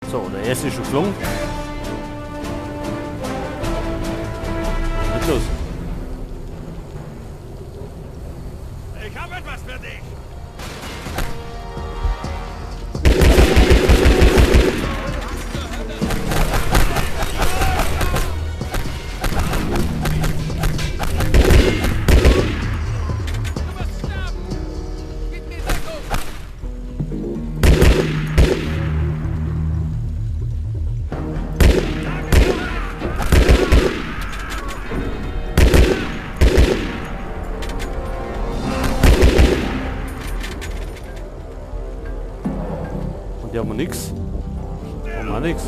So, der erste ist schon geflogen. Was ist los? Ich habe etwas für dich. Hier haben wir nichts. Haben wir auch nichts.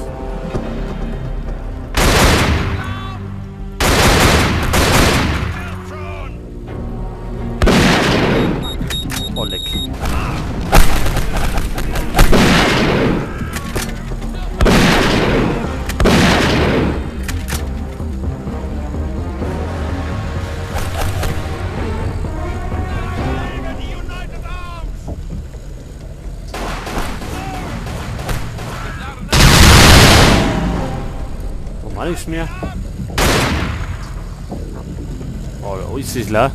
Oh, leck. Nichts mehr. Oh, da ist es leer.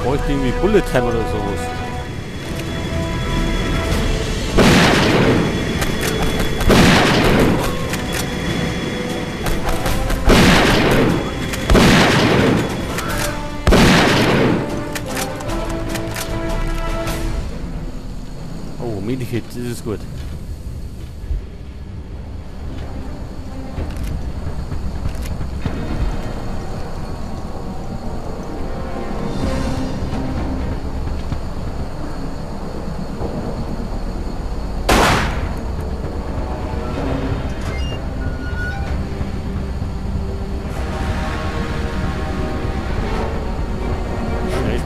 Bräuchte irgendwie Bullet Time oder sowas. Oh, Medikit, das ist gut.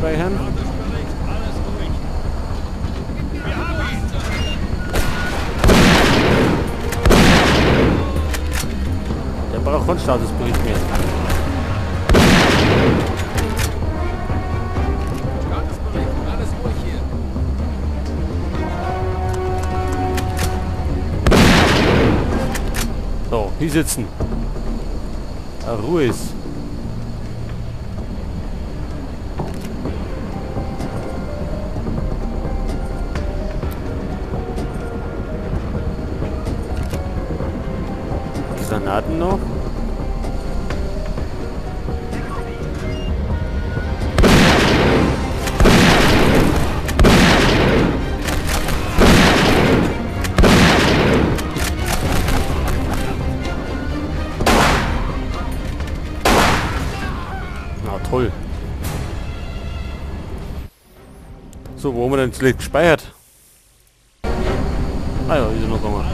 Speichern. Der braucht keinen Statusbericht mehr. Statusbericht, alles ruhig hier. So, hier sitzen. Ruhe ist. Granaten noch. Na toll. So, wo haben wir denn zuletzt gespeichert? Ah ja, ist noch einmal.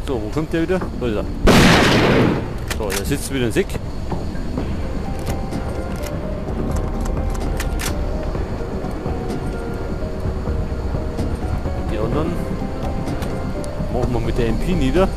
So, wo kommt der wieder? Da ist er. So, der sitzt wieder im Sick. Und die anderen machen wir mit der MP nieder.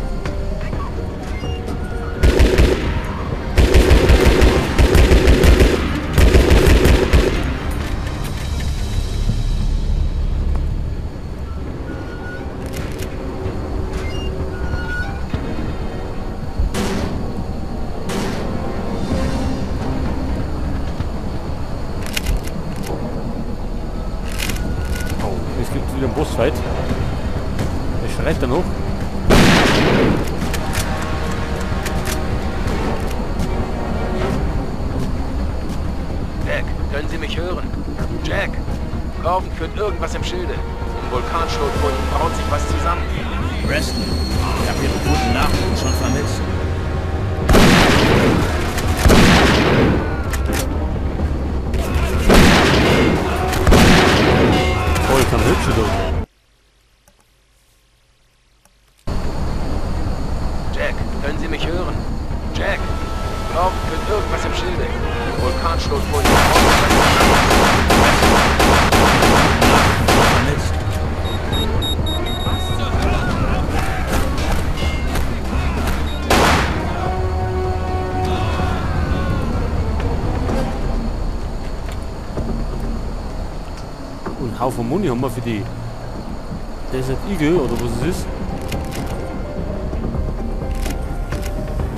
Wieder ein Bossfight. Der schreit da noch. Jack, können Sie mich mich hören? Jack, Gordon führt irgendwas im Schilde. Im Vulkanschlot vorhin braut sich was zusammen. Preston, ich habe Ihre guten Nachrichten schon vermisst. Oh, ich kann hübsch durch. Jack, können Sie mich hören? Jack, Gordon führt irgendwas im Schilde. Im Vulkanschlot vorhin braut sich was zusammen. Vermisst. Und einen Haufen Muni haben wir für die Desert Eagle oder was es ist.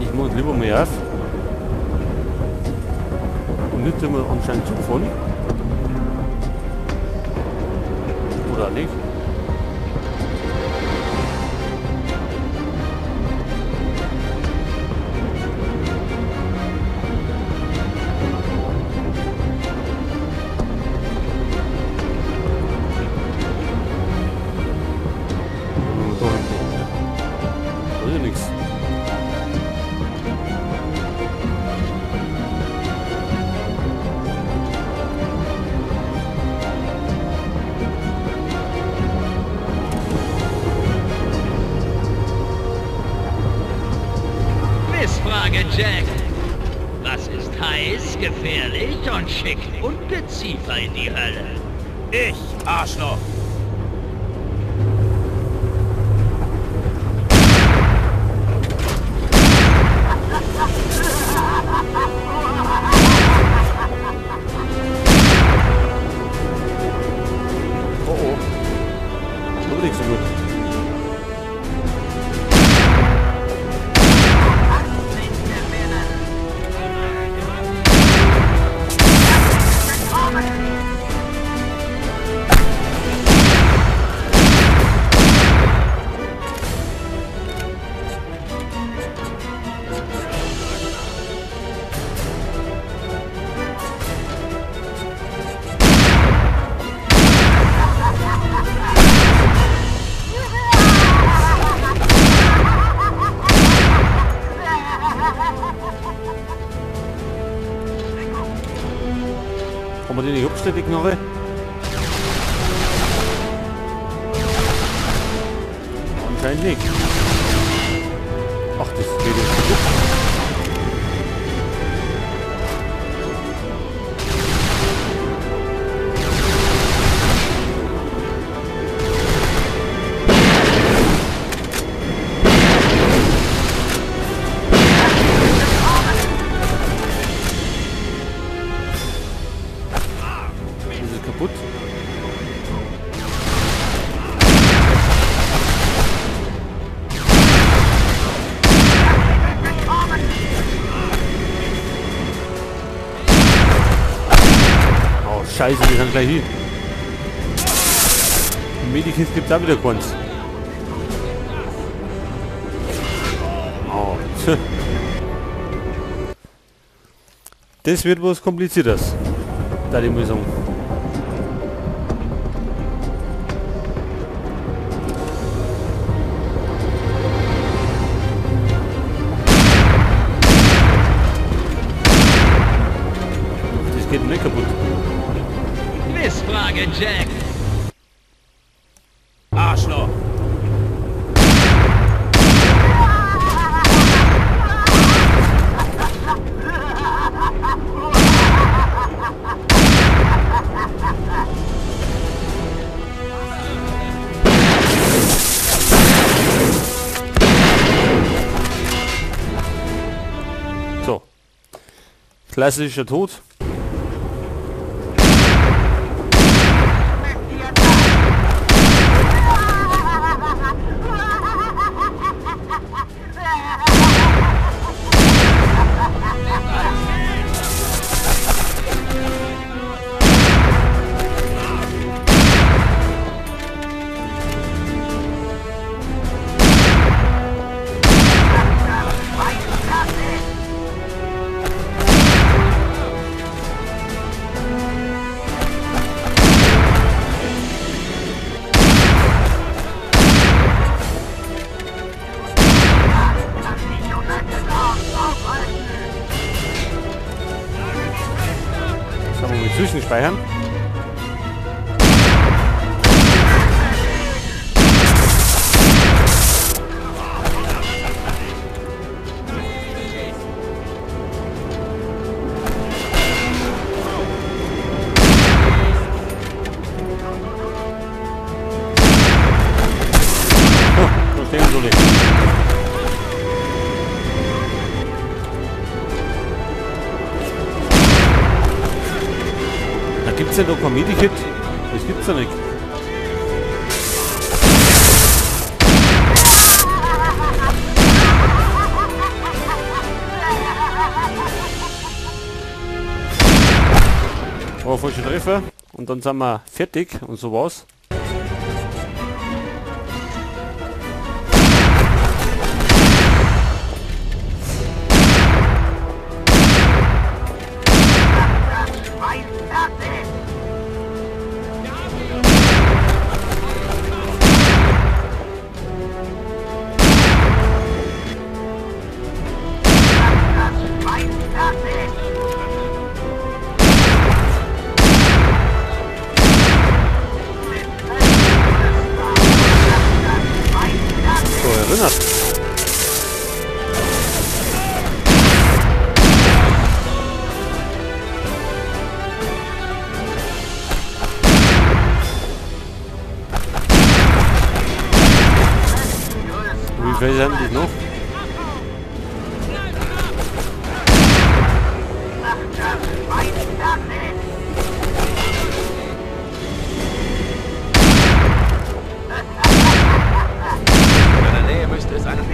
Ich muss lieber mal auf. Und nicht immer anscheinend zugefahren. Oder nicht? Da ist ja nichts. Quizfrage, Jack. Was ist heiß, gefährlich und schickt Ungeziefer in die Hölle? Ich, Arschloch! Oh oh. Das war nicht so gut. Haben wir die nicht abgestellt, die Knarre? Anscheinend nicht. Ach, das geht jetzt kaputt. Kaputt. Oh Scheiße, wir sind gleich hin. Medikit gibt da wieder keins. Oh. Das wird was Kompliziertes. Da die Müsung. Das geht nicht kaputt. Quizfrage, Jack. Arschloch! So. Klassischer Tod. Mal zwischenspeichern. Oh, da stehen sie nicht. Gibt's denn da kein Medikit? Das gibt's ja nicht. Oh, falscher Treffer. Und dann sind wir fertig und so war's. Wie viel sind die noch? In deiner Nähe müsste es einen...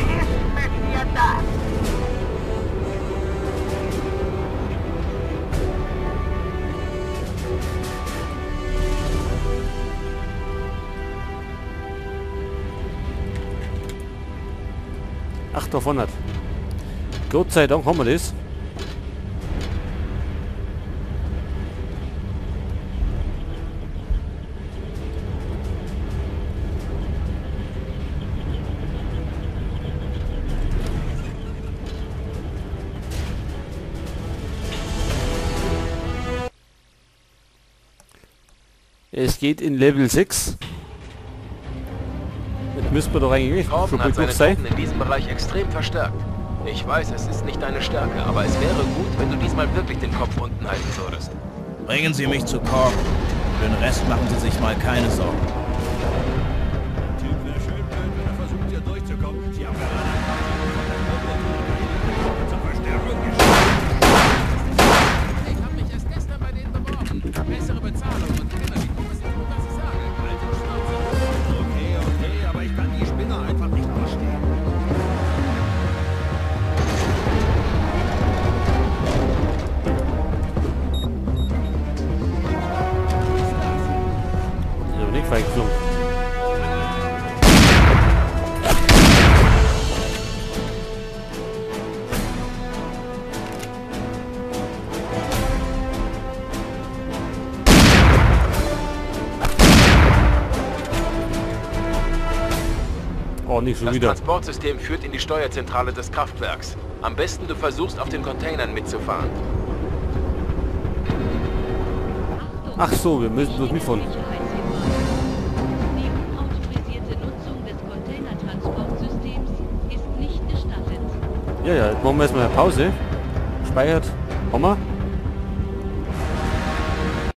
Ach, davon hat. Gott sei Dank haben wir das. Es geht in Level 6. Jetzt müssen wir doch eigentlich Korben hat seine sein. Truppen in diesem Bereich extrem verstärkt. Ich weiß, es ist nicht deine Stärke, aber es wäre gut, wenn du diesmal wirklich den Kopf unten halten würdest. Bringen Sie mich zu Korben. Für den Rest machen Sie sich mal keine Sorgen. Der Typ wäre schön blöd, wenn er versucht, hier durchzukommen. Sie haben gerade von der Gruppe zur Verstärkung geschickt. Ich habe mich erst gestern bei denen beworben. Bessere Bezahlung und immer die Gruppe sie tun, was ich sage. Alte Schnauze. Okay, okay, aber ich kann die Spinner einfach nicht ausstehen. Ich habe nicht weit geflogen. Oh, nicht schon Das wieder. Transportsystem führt in die Steuerzentrale des Kraftwerks. Am besten du versuchst, auf den Containern mitzufahren. Ach so, wir müssen bloß mitfahren. Die unautorisierte Nutzung des Containertransportsystems ist nicht gestattet. Ja, ja, jetzt machen wir erstmal eine Pause. Speichert. Haben wir.